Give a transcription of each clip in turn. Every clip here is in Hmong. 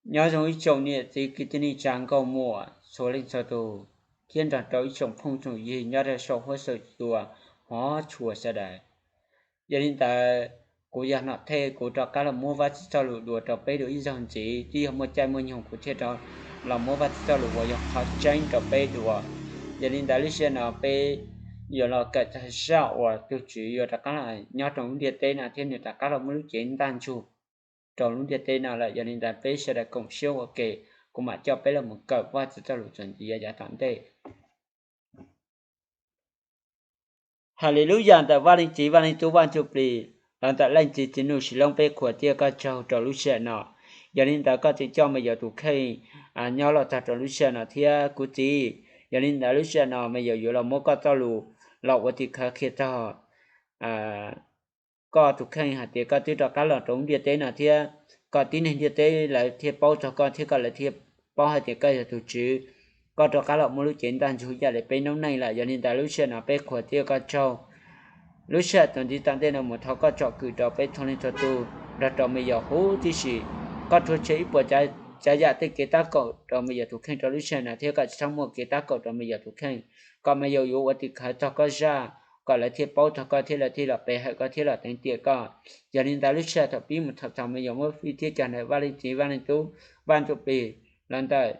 Nyob zoo ib tsoom niam txiv kwv tij neej tsa nkauj muam txhua leej txhua tus, thiab nrog rau ib tsoom phooj tsoom ywg nyob rau saum huab saum cua hmov tshua sawv daws. Yog li ntawd, kuv yog Nom Thej, kuv rov qab los muab Vajtswv txoj lus dua rau peb dua ib zaug ntxiv, twb yog muaj caij muaj nyoog kuv thiaj rov los muab Vajtswv txoj lus uas yog qhov tseeb rau peb dua. Yog li ntawd lub sij hawm no peb yuav los kawm txog zaj uas tus Tswv yuav rov qab los nyob rau lub ntiaj teb no thiab nws rov qab los muaj lub cev ntaj ntsug rau lub ntiaj teb no lawm. Yog li ntawd peb sawv daws koom siab ua ke, kuv mam coj peb los mus kawm Vajtswv txoj lus txuas ntxiv yav tom ntej. Haleluya ntawm Vaj Leej Txiv, Vaj Leej Tub, Vaj Ntsuj Plig, los ntawm Leej Txiv Txiv Nus Sis Loob, peb qhuas tiaj koj tsaug rau lub sij hawm no. Yog li ntawd koj tseem coj me nyuam tus kheej nyob los txog rau lub sij hawm no thiab kuv txiv. Yog li ntawd lub sij hawm no me nyuam yuav los muab koj txoj lus los ua tim khawv qhia txog koj tus kheej hais tias koj twb rov qab los rau lub ntiaj teb no thiab kom tib neeg ntiaj teb lawv thiaj paub txog koj thiab kom lawv thiaj paub hais tias koj yog tus Tswv. Koj rov qab los muaj lub cev ntaj ntsug ib yam li peb noob neej lawm. Yog li ntawd lub sij hawm no peb qhuas tiaj koj tsaug. Lub sij hawm txuas ntxiv tom ntej no mus thov koj tsom kwm rau peb txhua leej txhua tus nrog rau me nyuam huv tib si. Koj rhuav tshem ib puas tsav yam tej kev tab kaum rau me nyuam tus kheej rau lub sij hawm no thiab kom tsis txhob muaj kev tab kaum rau me nyuam tus kheej, kom me nyuam yuav ua tim khawv txog koj zaj, kom lawv thiaj paub txog koj thiab lawv thiaj los pe hawm koj thiab los teev tiam koj. Yog li ntawd lub sij hawm thaum pib mus txog thaum me nyuam muab fij thiab cog ntawm Vaj Leej Txiv, Vaj Leej Tub, Vaj Ntsuj Plig, los ntawm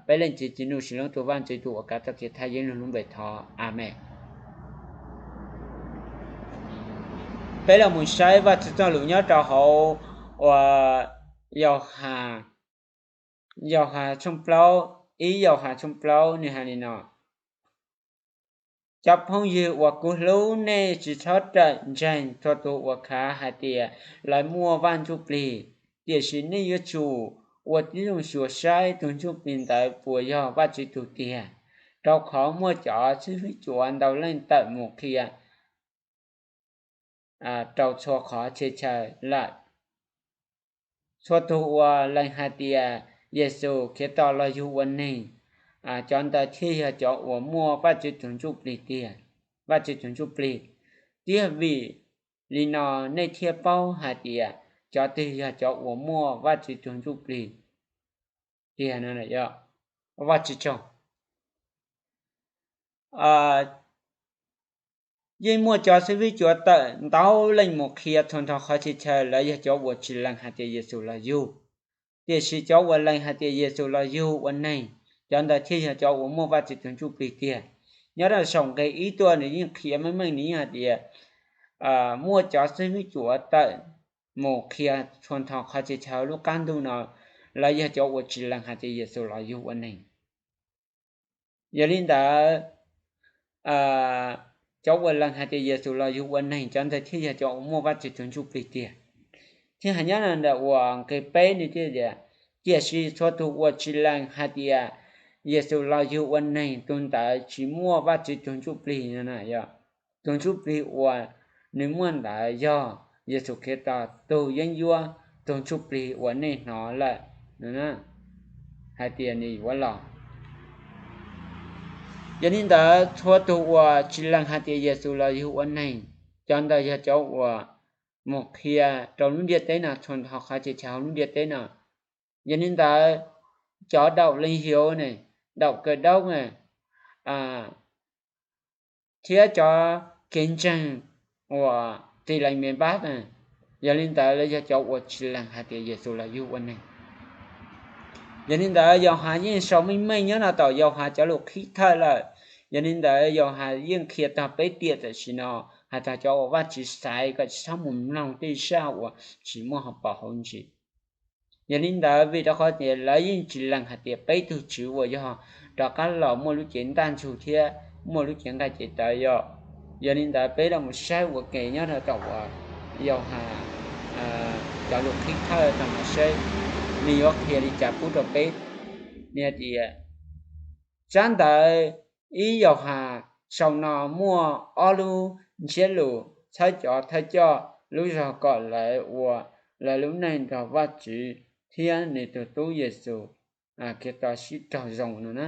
peb Leej Txiv Txiv Nus Sis Loob tus Vaj Ntxwv tus uas kav txoj kev thaj yeeb lub npe thov, Amees. Peb los mus saib Vajtswv txoj lus nyob rau hauv uas Yauhas, Yauhas tshooj plaub, ib Yauhas tshooj plaub nws hais li no: Cov phooj ywg uas kuv hlub, nej tsis txhob rawm ntseeg txhua tus uas khav hais tias lawv muaj Vaj Ntsuj Plig, tiam sis nej yuav tsum ua tib zoo xyuas saib tus Ntsuj Plig ntawd puas yog Vajtswv tug tiag, rau qhov muaj cov xib hwb cuav ntau leej tawm mus qhia rau txhua qhov txhia chaw lawm. Txhua tus uas lees hais tias Yexus Khetos los yug ua neeg, cov ntawd thiaj yog cov uas muaj Vajtswv tus Ntsuj Plig tiag, Vajtswv tus Ntsuj Plig. Tiag vim li no nej thiaj paub hais tias cov twg yog cov uas muaj Vajtswv tus Ntsuj Plig tiag no. Vajtswv tsaug. Yeej muaj cov xib hwb cuav tawm ntau leej mus qhia txhua nrho qhov txhia chaw, lawv yog cov uas tsis lees hais tias Yexus los yug. Tiam sis cov uas lees hais tias Yexus los yug ua neeg, cov ntawd thiaj yog cov uas muaj Vajtswv tus Ntsuj Plig tiag. Nyob rau saum nqe ib tuaj nws yeej qhia meej meej, nws yeej hais tias muaj cov xib hwb cuav tawm mus qhia txhua nrho qhov txhia chaw lub qab ntuj no, lawv yog cov uas tsis lees hais tias Yexus los yug ua neeg. Yog li ntawd, cov uas lees hais tias Yexus los yug ua neeg, cov ntawd thiaj yog cov uas muaj Vajtswv tus Ntsuj Plig tiag. Thiab hais nyob ntawm uas nqe peb nws thiaj tias, tiam sis txhua tus uas tsis lees hais tias Yexus los yug ua neeg, tus ntawd tsis muaj Vajtswv tus Ntsuj Plig no. Tus Ntsuj Plig uas nws muaj ntawd yog Yexus Khetos tus yeeb ncuab, tus Ntsuj Plig uas nej hnov lawm hais tias nws yuav los. Yog li ntawd txhua tus uas tsis lees hais tias Yexus los yug ua neeg, cov ntawd yog cov uas mus qhia rau lub ntiaj teb no, txhua nrho qhov txhia chaw hauv lub ntiaj teb no. Yog li ntawd cov daum leej hiauv ne, daum kaw daub ne, thiab cov kev ntseeg uas tis lees me npab, yog li ntawd lawv yog cov uas tsis lees hais tias Yexus los yug ua neeg. Yog li ntawd Yauhas yeej sau meej meej nyob no tom Yauhas cov lus qhib thawj lawm. Yog li ntawd Yauhas yeej qhia txog peb tiam tam sim no, hais txog cov uas Vajtswv xaiv kom tsis txhob mus mloog tej zaj uas tsis muaj hauv paus hauv ntsis. Yog li ntawd vim rau qhov tias lawv yeej tsis lees hais tias peb tug Tswv uas yog rov qab los muaj lub cev ntaj ntsug thiab muaj lub cev nqaij cev tawv yom. Yog li ntawd peb los mus saib ua ke nyob rau tom uas Yauhas cov lus qhib thawj rau no seb nws yuav qhia li cas pub rau peb. Nws hais tias, tsab ntawv ib Yauhas saum no muaj ob lub ntsiab lus: txhawb cov thawj coj lub zog kom lawv ua lawv lub neej nrog Vajtswv thiab nws tus tub Yexus Khetos sib raug zoo no na.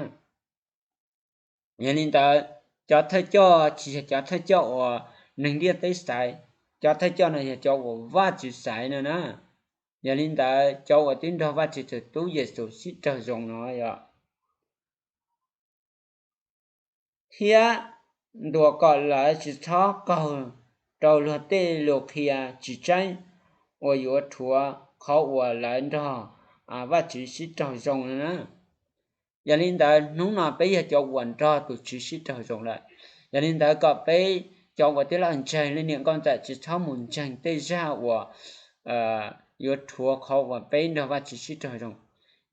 Yog li ntawd, cov thawj coj tsis yog cov thawj coj uas neeg ntiaj teb xaiv, cov thawj coj no yog cov uas Vajtswv xaiv no na. Yog li ntawd cov uas twb nrog Vajtswv tus tub Yexus sib raug zoo no yog thiab ntuas kom lawv tsis txhob qaug rau luag tej lus qhia tsis tseeb uas yuav rhuav qhov uas lawv nrog Vajtswv sib raug zoo no na. Yog li ntawd hnub no peb yog cov uas nrog tus Tswv sib raug zoo lawm. Yog li ntawd kom peb cov uas tij laug ntseeg leej niam nkauj ntxawm tsis txhob mus ntseeg tej zaj uas yuav rhuav qhov uas peb nrog Vajtswv sib raug zoo.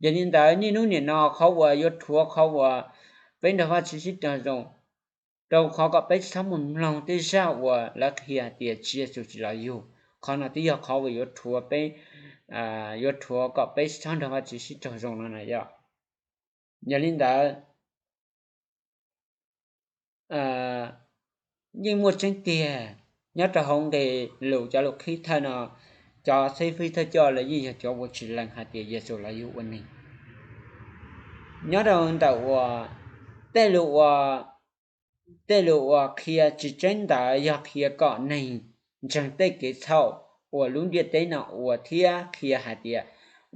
Yog li ntawd niaj hnub nim no qhov uas yuav rhuav qhov uas peb nrog Vajtswv sib raug zoo, rau qhov kom peb tsis txhob mus mloog tej zaj uas lawv qhia tias Tswv Yexus tsis los yug. Qhov no twb yog qhov uas yuav rhuav peb, yuav rhuav kom peb tsis txhob nrog Vajtswv sib raug zoo no na yog. Yog li ntawd yeej muaj tseeb tiag, nyob rau hauv nqe lus cov lus qhib thawj no, cov xib fwb thawj coj lawv yeej yog cov uas tsis lees hais tias Yexus los yug ua neeg. Nyob rau ntawm uas tej lus uas, tej lus uas qhia tsis tseeb ntawd yog qhia kom neeg ntseeg tej kev txhaum uas lub ntiaj teb no ua thiab qhia hais tias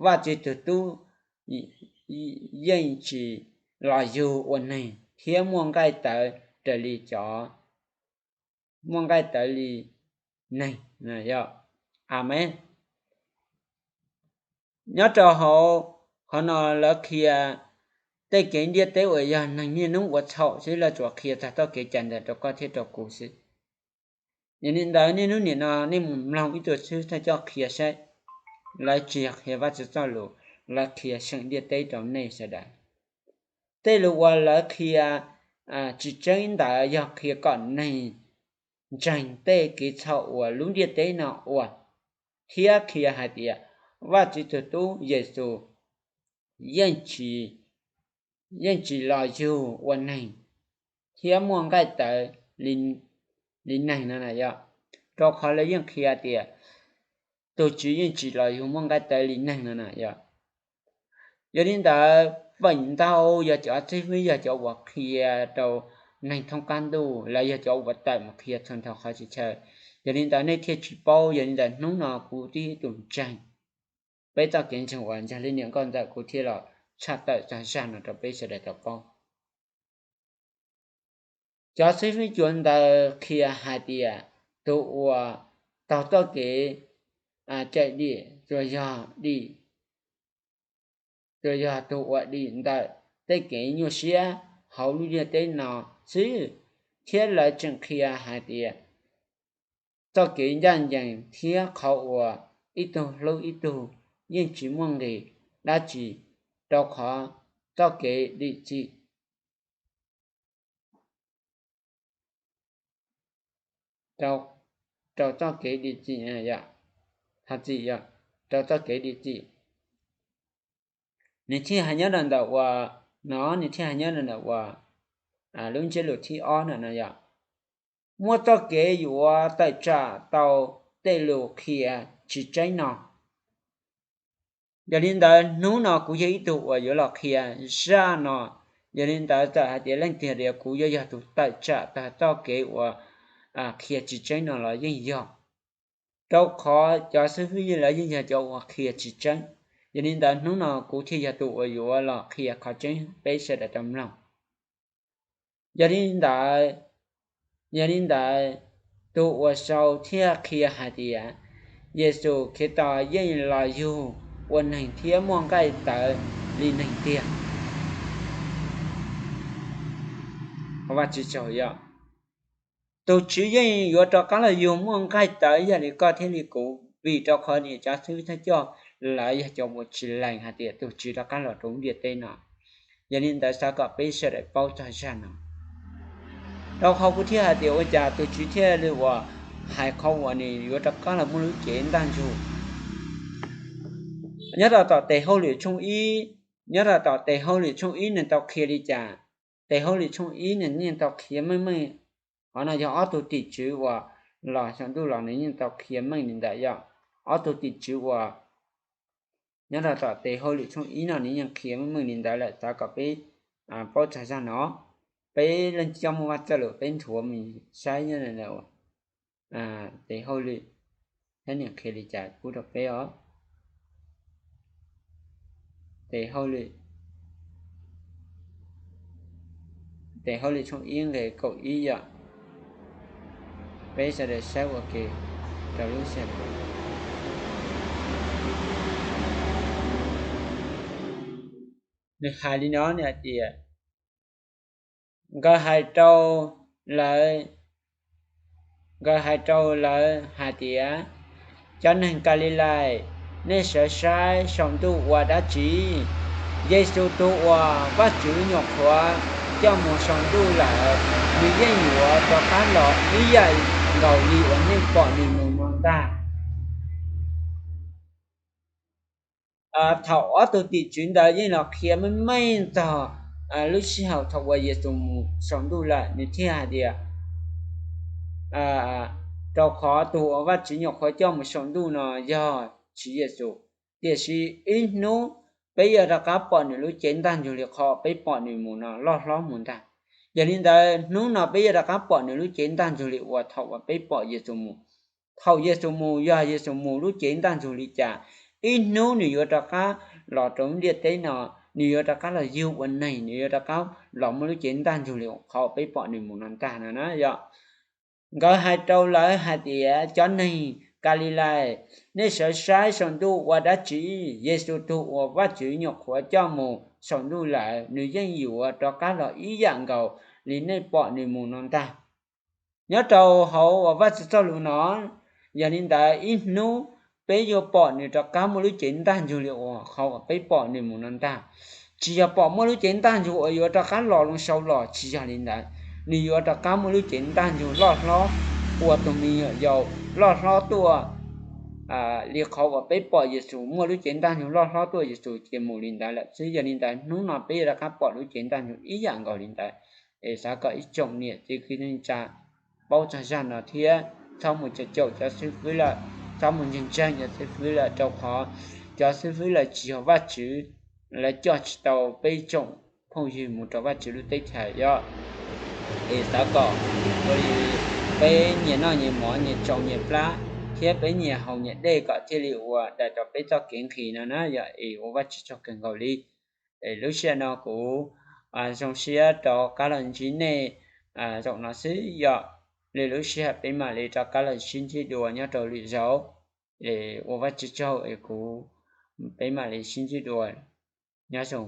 Vajtswv tus tub yeej tsis los yug ua neeg thiab muaj nqaij tawv raws li cov, muaj nqaij tawv li neeg. Amees. Nyob rau hauv qhov no lawv qhia tej kev ntiaj teb uas yog neeg niaj hnub ua txhaum xwb, lawv tsuas qhia txog txoj kev cai ntawd rau koj thiab rau kuv xwb. Yog li ntawd niaj hnub nim no nej mus mloog ib tug xib fwb thawj coj qhia saib, lawv tsis yog qhia Vajtswv txoj lus, lawv qhia seem ntiaj teb rau nej sawv daws. Tej lus uas lawv qhia tsis tseeb ntawd yog qhia kom neeg ntseeg tej kev txhaum uas lub ntiaj teb no ua, thiab qhia hais tias Vajtswv tus tub Yexus yeej tsis los yug ua neeg thiab muaj nqaij tawv li neeg no na yog. Rau qhov lawv yeej qhia tias tus Tswv yeej tsis los yug muaj nqaij tawv li neeg no na yog. Yog li ntawd feem ntau yog cov xib fwb yog cov uas qhia rau neeg thoob qab ntuj, lawv yog cov uas tawm mus qhia txhua nrho qhov tsis chaw. Yog li ntawd nej thiaj tsis paub, yog li ntawd hnub no kuv tib tus ntseeg, peb txoj kev ntseeg uas ntseeg leej niam nkauj ntxawm kuv thiaj los tshaj tawm txog zaj no rau peb sawv daws tau paub. Cov xib fwb cuav ntawd qhia hais tias tus uas taug txoj kev cawm dim tsuas yog dim, tsuas yog tus uas dim ntawm tej kev nyuaj siab hauv lub ntiaj teb no xwb, thiab lawv tseem qhia hais tias txoj kev ncaj ncees thiab qhov uas ib tug hlub ib tug yeej tsis muaj nqis dab tsi rau qhov txoj kev dim txim rau txoj kev dim txim, thov txim, rau txoj kev dim txim. Nws thiaj hais nyob rau ntawm uas, no nws thiaj hais nyob rau ntawm uas lub ntsiab lus thib ob no no yog muaj txoj kev yuav tawm tsam tau tej lus qhia tsis tseeb no. Yog li ntawd hnub no kuv yog ib tug uas yuav los qhia zaj no. Yog li ntawd txawm hais tias leej twg tias kuv yuav yog tus tawm tsam tag txoj kev uas qhia tsis tseeb no los yeej yog, rau qhov cov xib fwb lawv yeej yog cov uas qhia tsis tseeb. Yog li ntawd hnub no kuv thiaj yog tus uas yuav los qhia qhov tseeb peb sawv daws tau mloog. Yog li ntawd, yog li ntawd, tus uas sau thiaj qhia hais tias Yexus Khetos yeej los yug ua neeg thiab muaj nqaij tawv li neeg tiag. Tus Tswv yeej yuav rov qab los yug muaj nqaij tawv ib yam li koj thiab li kuv, vim rau qhov niam cov xib fwb thawj coj lawv yog cov uas tsis lees hais tias tus Tswv rov qab los rau lub ntiaj teb no. Yog li ntawd xav kom peb sawv daws paub txog zaj no, rau qhov kuv thiaj hais tias ua cas tus Tswv thiaj li uas hais qhov uas nws yuav rov qab los muaj lub cev ntaj ntsug. Nyob rau tom tes hauj lwm tshooj ib, nyob rau tom tes hauj lwm tshooj ib nws tau qhia li cas? Tes hauj lwm tshooj ib nws yeej tau qhia meej meej. Qhov no yog ob tug tim tswv uas los saum ntuj los nws yeej tau qhia meej li ntawd yog ob tug tim tswv uas nyob rau tom tes hauj lwm tshooj ib no nws yeej qhia meej meej li ntawd lawm, xav kom peb paub txog zaj no. Peb leej coj muaj Vaj Txawj Lus peb nthuav mus saib nyob tes hauj lwm thiab nws qhia li cas pub rau peb os. Tes Hauj Lwm tshooj ib nqe kaum ib yom. Peb sawv daws saib ua ke rau lub sij hawm. Nws hais li no, nws hais tias, nkawd hais rau lawv, nkawd hais rau lawv hais tias, cov neeg Kalilais, nej sawv saib saum ntuj ua dab tsi? Yexus tus uas Vajtswv nyuam qhuav coj mus saum ntuj lawm, nws yeej yuav rov qab los ib yam nkaus li uas nej pom nws mus no ntag. Thaum ob tug tim tswv ntawd yeej los qhia meej meej txog lub sij hawm thaum uas Yexus mus saum ntuj lawm, nws thiaj hais tias, rau qhov tus uas Vajtswv nyuam qhuav coj mus saum ntuj no yog Tswv Yexus. Tiam sis ib hnub peb yuav rov qab pom nws lub cev ntaj ntsug li qhov peb pom nws mus no loj hlob mus ntag. Yog li ntawd hnub no peb yuav rov qab pom nws lub cev ntaj ntsug li uas thaum uas peb pom Yexus mus. Thaum Yexus mus yog Yexus mus lub cev ntaj ntsug li cas, ib hnub nws yuav rov qab los rau ntiaj teb no, nws yuav rov qab los yug ua neeg, nws yuav rov qab los muaj lub cev ntaj ntsug li qhov peb pom nws mus no ntag no na yom. Nkawd hais rau lawv hais tias, cov neeg Kalilais, nej sawv saib saum ntuj ua dab tsi? Yexus tus uas Vajtswv nyuam qhuav coj mus saum ntuj lawm, nws yeej yuav rov qab los ib yam nkaus li nej pom nws mus no ntag. Nyob rau hauv uas Vajtswv txoj lus no, yog li ntawd ib hnub peb yuav pom nws rov qab muaj lub cev ntaj ntsug li uas qhov uas peb pom nws mus no ntag. Tsis yog pom muaj lub cev ntaj ntsug uas yuav rov qab los loo sau los, tsis yog li ntawd. Nws yuav rov qab muaj lub cev ntaj ntsug loj hlob ua tus me nyuam yaus loj hlob tuaj li qhov uas peb pom Yexus muaj lub cev ntaj ntsug loj hlob tuaj, Yexus ces mus li ntawd lawm xwb. Yog li ntawd hnub no peb yuav rov qab pom lub cev ntaj ntsug ib yam nkaus li ntawd. Es xav kom ib tsoom niam txiv kwv tij neej tsa paub txog zaj no thiab txhob mus caum cov xib fwb lawm, txhob mus ntseeg ntseeg cov xib fwb lawm, rau qhov cov xib fwb lawm tsis yog Vajtswv, lawv coj tsis tau peb tsoom phooj ywg mus rau Vajtswv lub teb chaws yom. Es xav kom ua li peb nyias noj nyias mov, nyias tsau nyias plab, thiab peb nyias haus nyias dej kom thiaj li ua daim rau peb txoj kev nqhis no na yom. Es ua Vajtswv tsaug kawg nkaus li. Es lub sij hawm no kuv zoo siab rov qab los ntsib nej zaum no xwb yom. Lwm lub sij hawm peb mam li rov qab los sib ntsib dua nyob rau lwm zaus. Es ua Vajtswv tsaug es kuv, peb mam li sib ntsib dua. Nyob zoo.